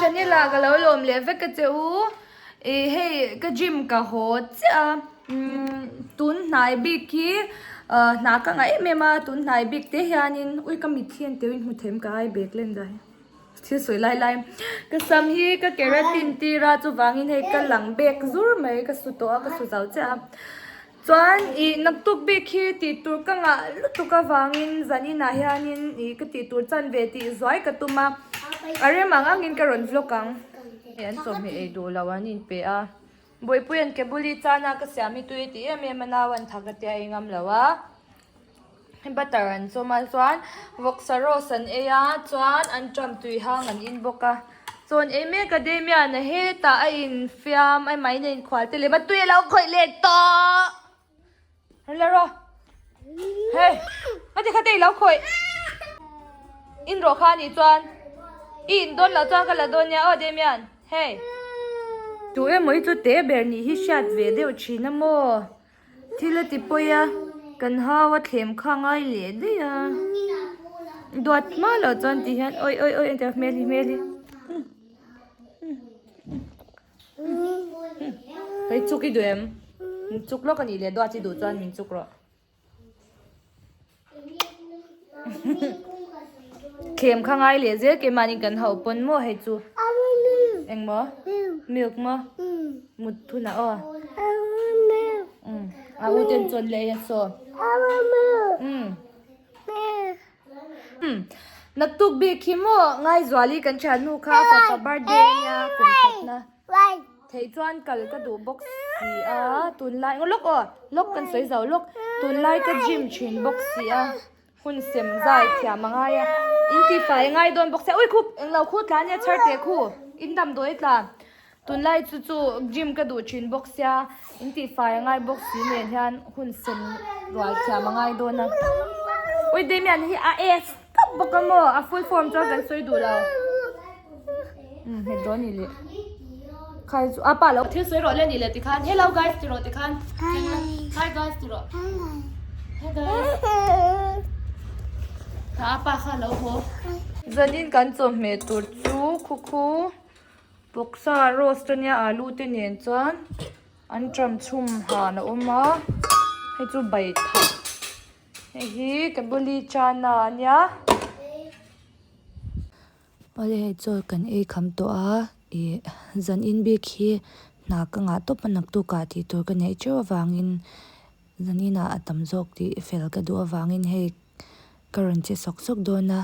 channel ah ka lo lawm leh vek a che u ih hei ka gym ka haw chiah a umm tun hnai bik hi ah hna ka ngah em em a tun hnai bik te hianin ui ka mit hian teuhin hmu them ka ai bag len dah hi thil sawi lai lai ka sam hi ka keratin tir a chuvangin hei ka lang bek zur mai ka su tawh a ka su zo chiah a. Chuan ih naktuk bik hi tih tur ka ngah lutuk avangin zan inah hianin ih ka tih tur chan ve tih zuai ka tum a, a rem ang angin ka rawn vlog ang. Hei an chawhmeh ei duh lo an inpe a, Bawipuia'n kebuli chana ka siam hi tui a ti em em a, nau an thak a tia ei ngam lo a. Butter an chawm a chuan vawksa roast an ei a chuan an ṭam tui hang an in bawk a chaw an ei mek a Damian a hetah a infiam a mahni a inkhual te lem a tui a lo khawih leh tawh rawn la rawh hei heti kha te i lo khawih in rawh kha anih chuan i in dawn loh chuan ka la dawn nia aw Damian hei tu emaw hi chu te ber nih hi hriat ve deuh thin a maw. Thil a ti pawi a, kan hau a thlem kha ngai leh daih a, duat hma loh chuan ti hian awi awi awi engtia hmel hi hmel hi hei chuk i duh em? Min chuk lawk a nih leh duat i duh chuan min chuk rawh. Thlem kha ngai leh zel keimahni kan hauh pawn maw hei chu engmaw milk maw mut hunah aw a u ten chawn leh a saw naktuk bik hi maw Ngaizuali kan thiannu kha fapa birthday ania kum khatna. Theih chuan kal ka duh bawk si a, tunlai aw lawk aw lawk kan sawi zo lawk tunlai ka gym thin bawk si a hun sem zai thiam a ngai a in ti fai a ngai dawn bawk sia ui khu englo khu tla ania chhar teh khu in damdawi tla tunlai chu chu gym ka duh thin bawk sia in ti fai a ngai bawk si nen hian hun sem rual thiam a ngai dawn a ui Damian hi a es tawp bawk a maw a full form chuan kan sawi duh lo. Umm hmet dawn ni leh khai chu a pa lo thil sawi rawh le ni leh tikhan hello guys ti rawh tikhan hi guys ti rawh hi guys tah a pa kha lo haw zanin kan chawhmeh tur chu khu khu vawksa roast ania alu te nen chuan an ṭam chhum han a awm a hei chu bai thah hei hi kabuli chana ania. Awle hei chaw kan ei kham tawh a ih zan in bik hi hna ka ngah tawp a naktuk ah tih tur ka neih teuh avangin zan inah a tam zawk tih fel ka duh avangin hei ka rawn che sawk sawk dawn a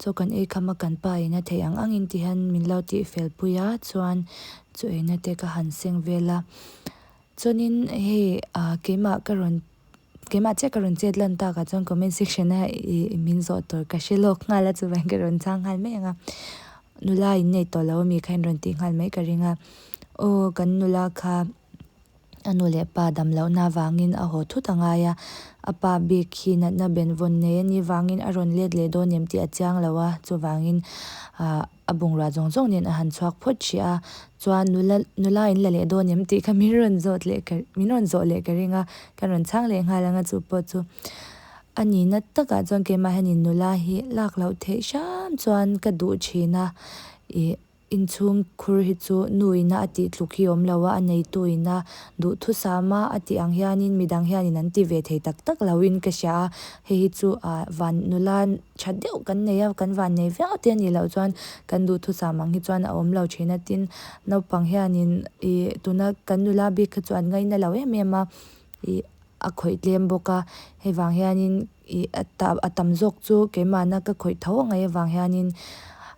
chaw kan ei kham a kan pa in a theih ang ang in ti hian min lo tih fel pui a chuan chaw eina te ka han seng vel a chuanin hei ah keimah ka rawn. Keimah chiah ka rawn chet lan takah chuan comment section a ih min zawh tur ka hre lawk nghal a chuvangin ka rawn chhang nghal mai ang a nula in nei tawh lo ami kha in rawn tih nghal mai ka ring a aw kan nula kha a nu leh pa dam lohna avangin a haw thut a ngai a a pa bik hi natna benvawn nei a nih vangin a rawn let leh dawn em tih a chiang lo a chuvangin ah. A bungrua zawng zawng nen a han chhuak phawt hrih a, chuan nula nula in la leh dawn em tih kha min rawn zawt leh ka min rawn zawh leh ka ring a, ka rawn chhang leh nghal ang a chu pawh chu a nihna takah chuan keimah hianin nula hi lak loh theih hram chuan ka duh thin a, ih inchhung khur hi chu nu ina a tih tluk hi awm lo a, a neitu ina duhthusam a a tih ang hianin midang hianin an ti ve thei tak tak loin ka hria a, hei hi chu ah van nula. Tha deuh kan nei a, kan van nei viau te a nih loh chuan kan duhthusam ang hi chuan a awm lo thin a tin naupang hianin ih tuna kan nula bik kha chu an ngaina lo em em a ih a khawih tlem bawk a hei vang hianin ih a ta a tam zawk chu keimahna ka khawih tho a ngaih avang hianin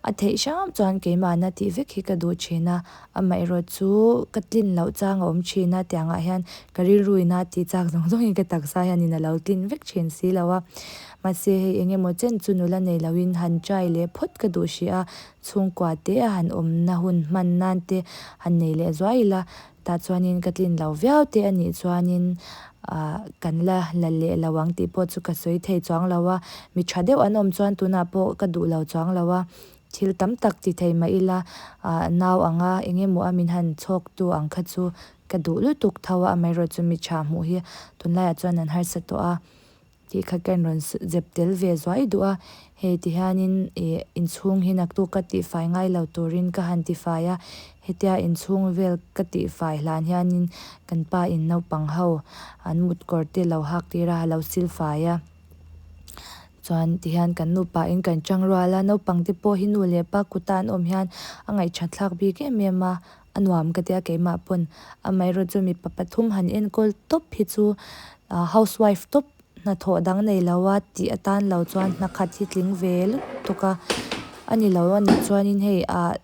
a theih hram chuan keimahna tih vek hi ka duh thin a amaherawh chu ka tlin loh chang a awm thin a tiangah hian ka rilru ina tih chak zawng zawngin ka taksa hianin a lo tlin vek thin si lo a. Mahse hei eng emaw chen chu nula nei loin han try leh phawt ka duh hrih a, chhungkua te a han awmna hun hman nan te han nei leh zuai ila, tah chuanin ka tlin lo viau te a nih chuanin ah kan la la leh lo ang tih pawh chu ka sawi thei chuang lo a, mi tha deuh an awm chuan tunah pawh ka duh lo chuang lo a, thil tam tak ti thei mah ila ah nau anga eng emaw a min han chhawk tu ang kha chu ka duh lutuk tho a, amaherawhchu mi tha hmuh hi tunlaiah chuan an harsa tawh a. Tih kha ka rawn zep tel ve zuai duh a, hei ti hianin ih inchhung hi naktuk ka tihfai ngai lo turin ka han tifai a, hetia inchhung vel ka tihfai hlan hianin kan pa in naupang ho an mut kawr te lo hak tir a, a lo sil fai a, chuan ti hian kan nupa in kan tang rual a, naupang te pawh hi nu leh pa kuta an awm hian a ngaihṭhat thlak bik em em a, a nuam ka tia keimah pawn amaherawhchu chu mipa pathum han enkawl tawp hi chu ah housewife tawp hnathawh dang nei lo a tih atan lo chuan hna khat hi tling ve lutuk a a ni lo a nih chuanin hei ah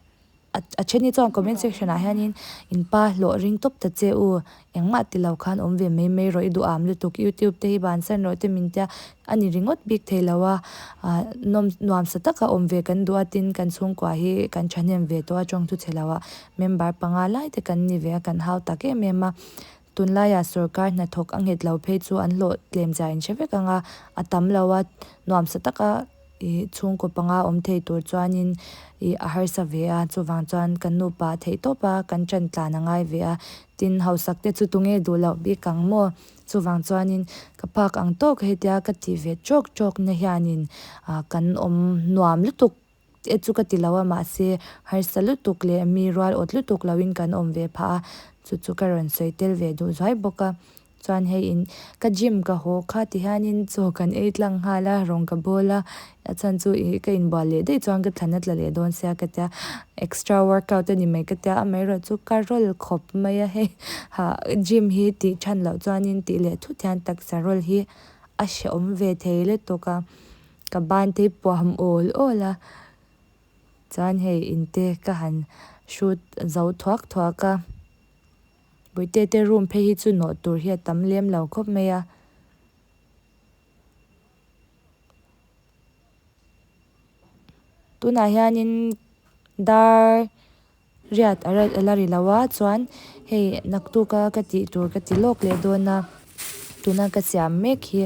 a then hi chuan comment section ah hianin in pa hlawh ring tawp ta che u engmah ti lo khan awm ve mai mai rawh i duh am lutuk youtube te hi bansan rawh te min tia a ni ringawt bik thei lo a ah nawm nuam sa taka awm ve kan duh a tin kan chhungkua hi kan thahnem ve tawh a tawngthu chhe lo ah member panga lai te kan ni ve a kan hau tak em em a tunlaiah sorkar hnathawk a nghet lo phei chu an hlawh tlem zia in hre vek ang a a tam lo a nuam sa taka ih chhungkaw panga awm thei tur chuanin ih a harsa ve a chuvang chuan kan nupa theih tawp a kan ṭan tlan a ngai ve a tin hausak te chu tunge duh loh bik ang maw. Chuvang chuanin ka phak ang tawk hetia ka tih ve tawk tawk na hianin ah kan awm nuam lutuk e chu ka ti lo a mahse harsa lutuk leh mi rual awt lutuk loin kan awm ve phah a chu chu ka rawn sawi tel ve duh zuai bawk a chuan hei in ka gym ka haw kha ti hianin chaw kan ei tlang nghal a rawng ka bawl a a chhan chu ih ka inbual leh daih chuan ka thlan a tla leh dawn sia ka tia extra workout a ni mai ka tia amaherawh chu ka rawl khawp mai a hei hah gym hi tih than loh chuanin tih leh thut hian taksa rawl hi a hrehawm ve thei lutuk a ka ban te hi puam awl awl a chuan hei in te ka han hrut zo thuak thuak a Bawihte te room phei hi chu nawh tur hi a tam lem lo khawp mai a. Tunah hianin dar riat a la ri lo a chuan hei naktuk a ka tih tur ka ti lawk leh dawn a tuna ka siam mek hi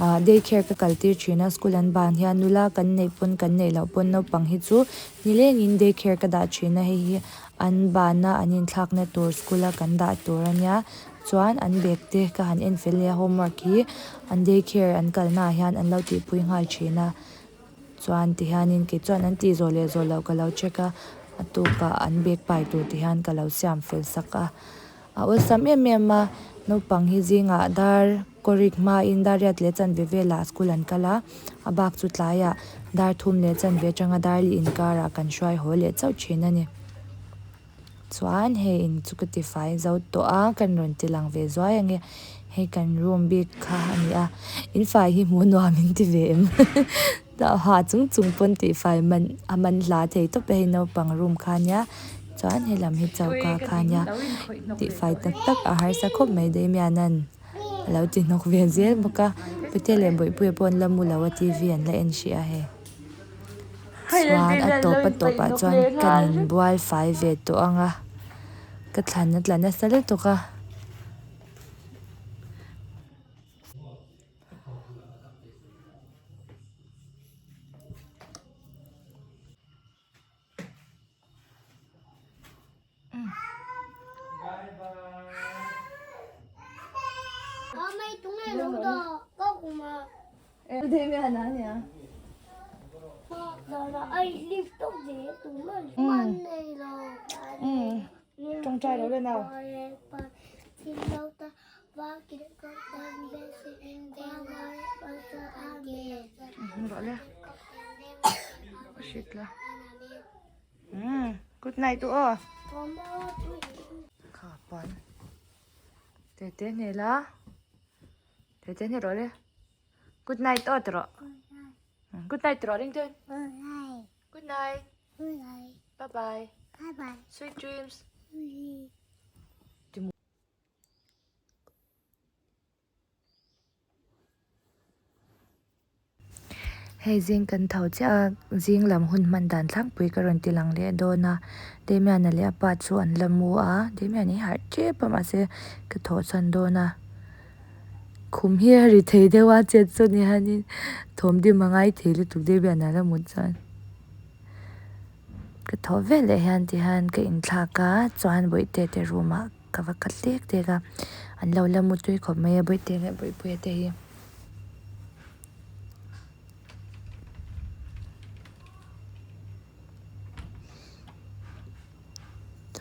ah day care ka kal tir thin a school an ban hian nula kan neih pawn kan neih loh pawn naupang hi chu nilengin day care ka dah thin a hei hi an ban a an inthlakna tur school a kan dah tur a nia. Chuan an bag te ka han en fel leh a homework hi an day care an kal naah hian an lo tihpui nghal thin a chuan ti hianin kei chuan an tih zawh leh zawh loh ka lo check a a tukah an bag pai tur ti hian ka lo siam fel sak a a awlsam em em a naupang hi zingah dar kawrik hmain dar riat leh chanve velah school an kal a a bak chu tlaiah dar thum leh chanve atanga dar lih inkarah kan hruai haw leh chauh thin a ni. Chuan hei in chu ka ti fai zo tawh a kan rawn ti lang ve zuai ange hei kan room bik kha a ni a in fai hi hmuh nuam in ti ve em hah chung chung pawn tih fai man a man hla thei tawp a hei naupang room kha ania chuan helam hi choka kha ania tih fai tak tak a harsa khawp mai Damian-a'n a lo ti hnawk ve zel bawk a Putea leh Bawihpuia pawh an la mu lo a T V an la en hrih a hei. Chuan a tawp a tawpah chuan kan inbual fai ve tawh ang a, ka thlan a tla nasa lutuk a. Tawngtai lo le nau. Rawh le. Hrit la. Umm good night u aw. Kha pan. Tete hne la. Tete hne rawh le. Good night aw ti rawh. Good night ti rawh ring chuan. Good night. Bye bye. Sweet dreams. Hei zing kan tho chiah a, zing lam hun hman dan thlangpui ka rawn ti lang leh dawn a, Damian-a leh a pa chu an la mu a, Damian-a hi harh tep a mahse ka thawh chhan dawn a, khum hi a ri thei deuh a chet sawn hianin thawm dim a ngai thei lutuk Damian-a la mut chuan ka thawh veleh hian ti hian ka inthlak a chuan bawihte te room ah. Ka va khat hlek hlek a, an lo la mutui khawp mai a Bawihte leh Bawihpuia te hi.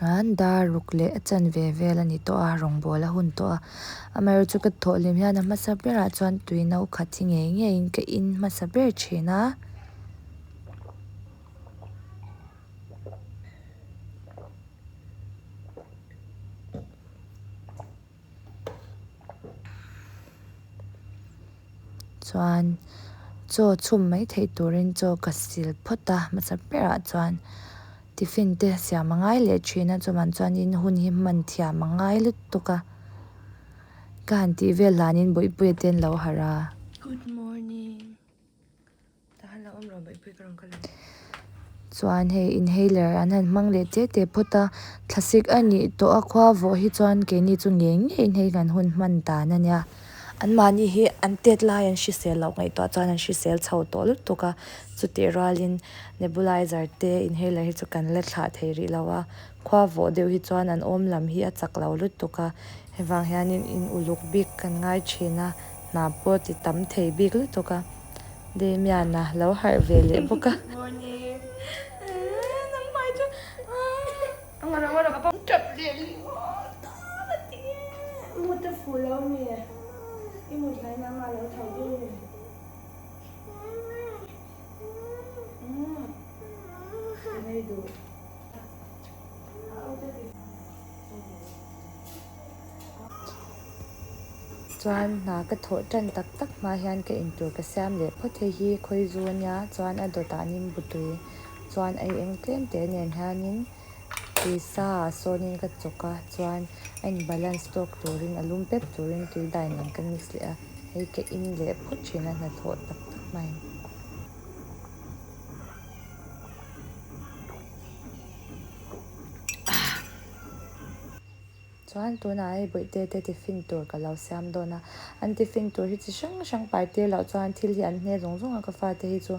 Chuan dar ruk leh a chanve vel a ni tawh a, rawngbâwl a hun tawh a. Amaherawhchu ka thawh hlim hian a hmasa berah chuan tui no khat hi ngei ngeiin ka in hmasa ber thin a. Chuan chaw chhum mai theih turin chaw ka sil phawt a hmasa berah chuan tiffin te siam a ngai leh thin a chuman chuanin hun hi hman thiam a ngai lutuk a ka han tih vel hlanin bawihpuia te an lo harh a. Good morning. Chuan hei inhaler an han hmang leh te te phawt a, thlasik a nih tawh a khua vawh hi chuan keini chu ngei ngeiin hei kan hun hman dan a nia. Anmahni hi an tet lai an hrisel loh ngaihtuah chuan an hrisel chho tawh lutuk a, chutih rualin nebulizer te inhaler hi chu kan la thlah thei rih lo a, khua vawh deuh hi chuan an awm lam hi a chak lo lutuk a, hei vang hianin in uluk bik kan ngai thin a, hna pawh ti tam thei bik lutuk a. Damian-a lo harh ve leh bawk a. Chuan hna ka thawh tan tak tak hma hian ka intur ka siam leh phawt hei hi khawi zu ania chuan a dawtah nimbu tui chuan ei eng tlem te nen hianin tui sa ah sawnin ka chawk a chuan a in balance tawk turin a lum pep turin tui dai nen ka mix leh a hei ka in leh phawt thin a hnathawh tak tak hmain. Chuan tunah hei bawihte te tiffin tur ka lo siam dawn a, an tiffin tur hi chi hrang hrang pai tir loh chuan thil hi an hne zawng zawng a ka fate hi chu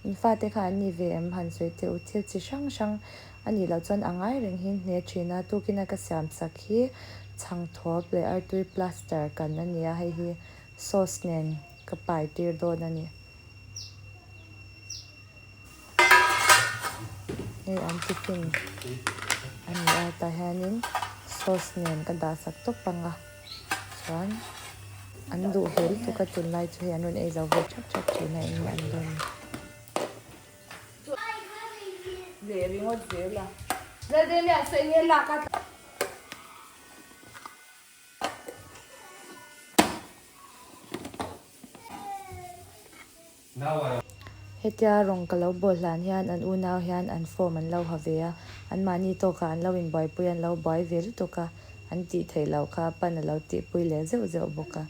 in fate kha an ni ve em han sawi teh u thil chi hrang hrang a nih loh chuan a ngai reng hi hne thin a tukin a ka siam sak hi chhangthawp leh artui plaster kan a ni a hei hi sauce nen ka pai tir dawn a ni. Hei an tiffin a ni a tah hianin sauce nen ka dah sak tawp ang a chuan an duh ve lutuk a tunlai chu hei an rawn ei zo ve thap thap thin a eng nge an dawn ni. Leh ringawt zel a. Laldelia saw eng nge lak a. Hetia rawng ka lo bawl hlan hian an unau hian an form an lo ha ve a, anmahni tawkah an lo inbuaipui an lo buai ve lutuk a, an tih theih loh kha pan a lo tihpui leh zeuh zeuh bawk a.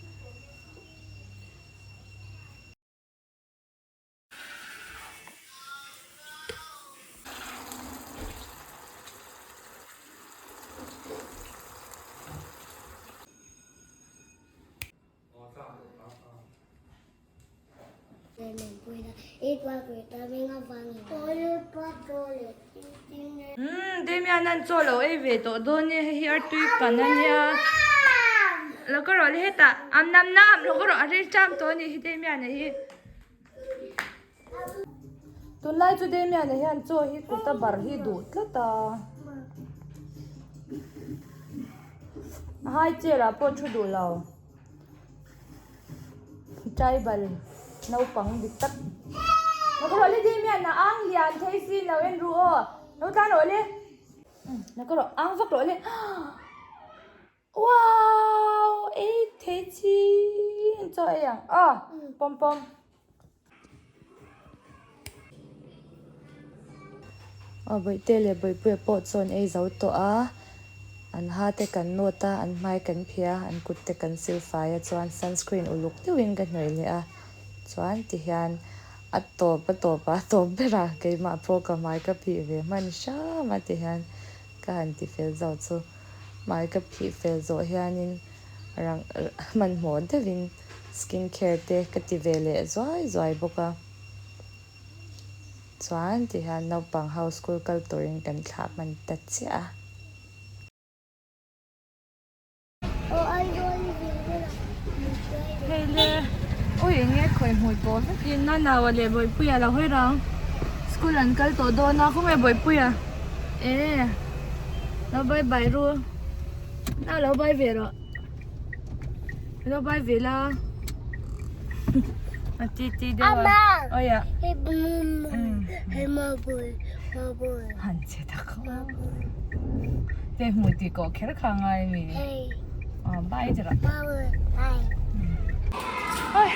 Umm Damian an chaw lo ei ve tawh dawn e hei hi artui kan a nia lo ka rawh le hetah am nam nam lo ka rawh a ril ṭam tawh a nih hi Damian a hi. Tunlai chu Damian-a hian chaw hi kut a bar hi duh tlat a. A high chair ah pawh thu duh lo. Tribal naupang dik tak. Lo ka rawh le Damian-a ang lian thei sin lo en ru aw. Lo tlan rawh le. Lo ka rawh ang vak rawh le. Wow! Ei thei chin chaw ei ang aw pawm pawm. Aw bawihte leh bawihpuia pawh chuan ei zo tawh a, an ha te kan nawt a, an hmai kan phih a, an kut te kan sil fai a chuan sunscreen uluk deuhin ka hnawih leh a, chuan tihian a tawp a tawp a a tawp ber a keimah pawh ka hmai ka phih ve hman hram a tihian ka han ti fel zo chu. Hmai ka phih fel zawh hianin rang hmanhmawh deuhin skin care te ka ti ve leh zuai zuai bawk a. Chuan ti hian naupang ho school kal turin kan thlah hman ta chiah a. Hei le ui eng nge khawi hmui pawh vekin a naua leh Bawihpuia lo hawi rang school an kal tawh dawn a khawnge Bawihpuia e. Lo bye bye ru. Na lo bye ve rawh. Lo bye ve la. A ti ti deuh a. Oi a. Han che tak aw. Te hmu tih kawh kher kha ngai mi. Aw bye ti rawh. Oi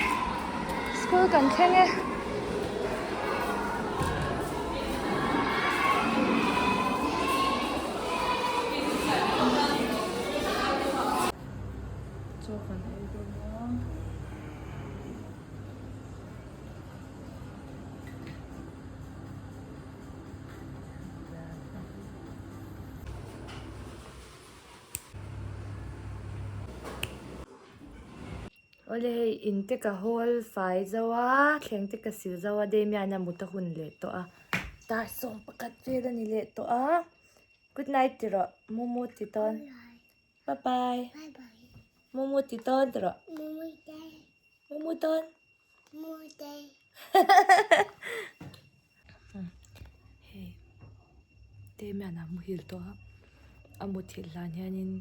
school kan thleng e. Chaw kan ei dawn a. Awle hei in te ka hawl fai zo a thleng te ka sil zo a Damian a mut a hun leh tawh a dar sawm pakhat vel a ni leh tawh a good night ti rawh mumu ti tawn bye bye mumu ti tawn ti rawh mumu tawn hei Damian a muhil tawh a a muthilh hlan hianin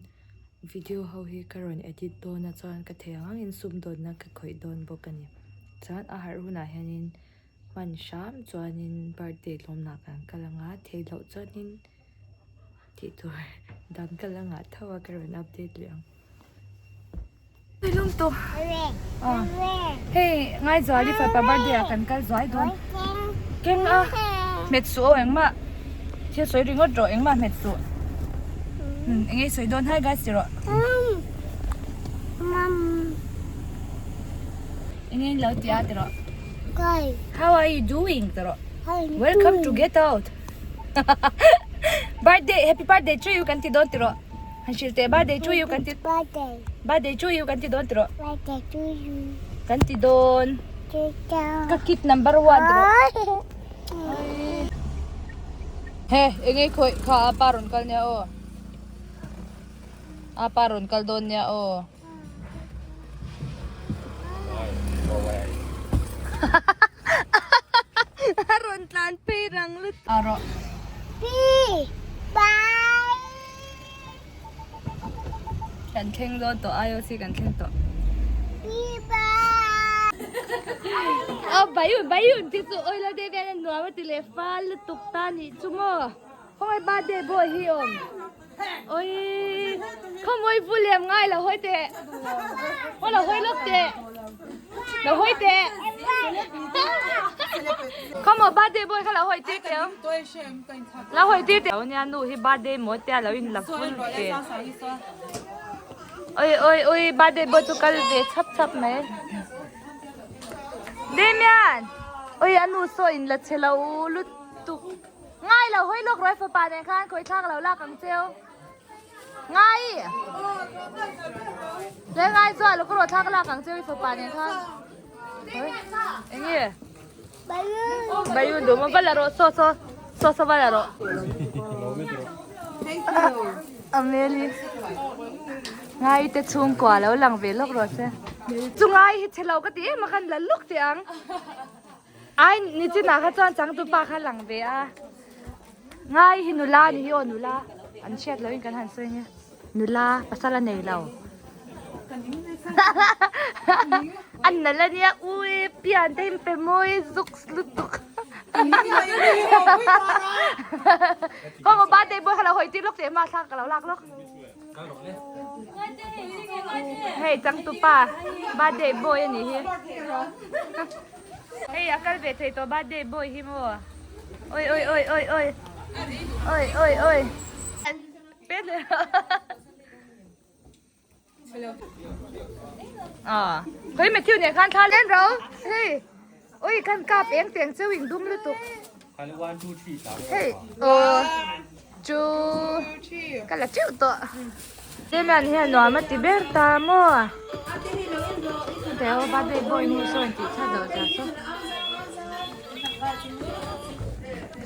video ho hi ka rawn edit dawn a chuan ka thei ang angin sum dawnna ka khawih dawn bawk a ni chuan a harh hunah hianin hman hram chuanin birthday lawmna kan kal ang a theih loh chuanin tih tur dang ka la ngah tho a ka rawn update leh ang. Hei Ngaizuali fapa birthday ah kan kal zuai dawn keng a hmet suh aw engmah thil sawi ringawt rawh engmah hmet suh eng nge sawi dawn hi guys ti rawh eng nge lo ti a ti rawh how are you doing ti rawh welcome to get out birthday happy birthday to you kan ti dawn ti rawh. Han hrilh teh birthday to you kan ti Birthday. Birthday to you kan ti dawn tiraw? Birthday to you. Kan ti dawn. Ti dawn. Ka kid number 1 tiraw? He, engei khawih kha a pa rawn kal nia aw. A pa rawn kal dawn nia aw. A rawn tlan phei rang lutuk. A rawh. Pi, bye. Kan thleng dawn tawh IOC kan thleng tawh. Pi, bye. Aw bayun bayun ti chu oilo te hian a nuam a ti leh fal lutuk ta nih chu maw. Khawngaih birthday boy hi awm. Oi khawmawi vu lem ngai lo hawi teh. Aw lo hawi lawk teh. Lo hawi teh. Khawmaw birthday boy kha lo hawi tir teh ang. Lo hawi tir teh. Nia nu hi birthday maw tia lo in la full ve. Oi oi oi birthday boy chu kal ve chhap chhap mai. Damian oi a nu saw in la che lo lutuk. Ngai lo hawi lawk rawh fapa nen khan khawi thlak lo lak ang cheu. Ngai! Le ngai chuan lo ka rawh thlak lak ang cheu i fapa nen khan. Eng nge? Bayun duh maw va la rawh saw saw saw saw va la rawh. Ameli ngai te chhungkua lo lang ve lawk rawh se. Chu ngai hi chhe lo ka ti em a khan la lawk teh ang. Ai nichinah kha chuan changtupa kha lang ve a ngai hi nula ni hi aw nula an hriat loh in kan han sawi nia nula pasal a nei lo an nalh ania ui pian te in pe mawi zuk lutuk khaw maw birthday boy kha lo hawi tir lawk teh hma thla ka lo lak lawk. Hei changtupa birthday boy a nih hi hei a kal ve thei tawh birthday boy hi maw oi oi oi oi oi oi oi oi pet leh ah khawi Matthew nen khan thla len ro hei oi kan kap eng teng cheu in dum lutuk hei aw chu ka la teuh tawh Damian hian nuam a ti ber ta maw teh aw birthday boy nu sawn tih tha deuh ta saw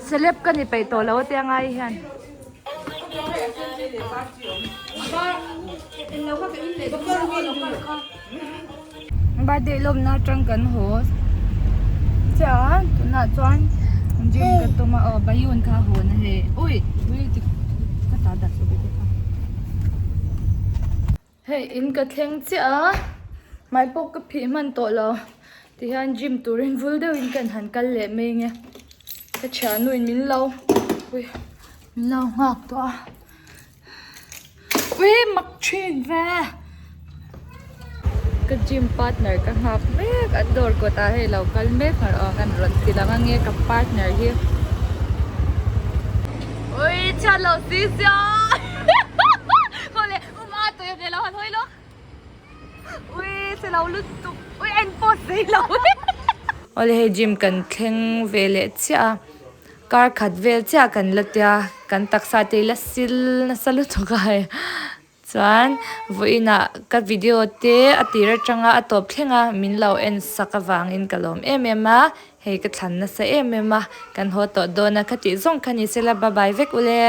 celeb ka ni peih tawh lo a tia ngai hian. Birthday lawmna atang kan haw chiah a tunah chuan gym ka tum a aw bayun kha hawn a hei ui ui ti ka ta. Hei in ka thleng chiah a hmai pawh ka phih hman tawh lo tihian gym turin vul deuhin kan han kal leh mai nge ka thiannu in min lo ui min lo nghak tawh a ui mak thin ve ka gym partner ka nghak mek an dawr kawt ah hei lo kal mek a aw kan rawn ti lang ange ka partner hi ui chhiat loh si sia Awle hei gym kan thleng ve leh chiah a kar khat vel chiah kan la tia kan taksa te hi la sil nasa lutuk a hei chuan vawiinah ka video te a tir atanga a tawp thleng a min lo en sak avangin ka lawm em em a hei ka thlan nasa em em a kan haw tawh dawn a ka tih zawng kha ni sela bye bye vek ule.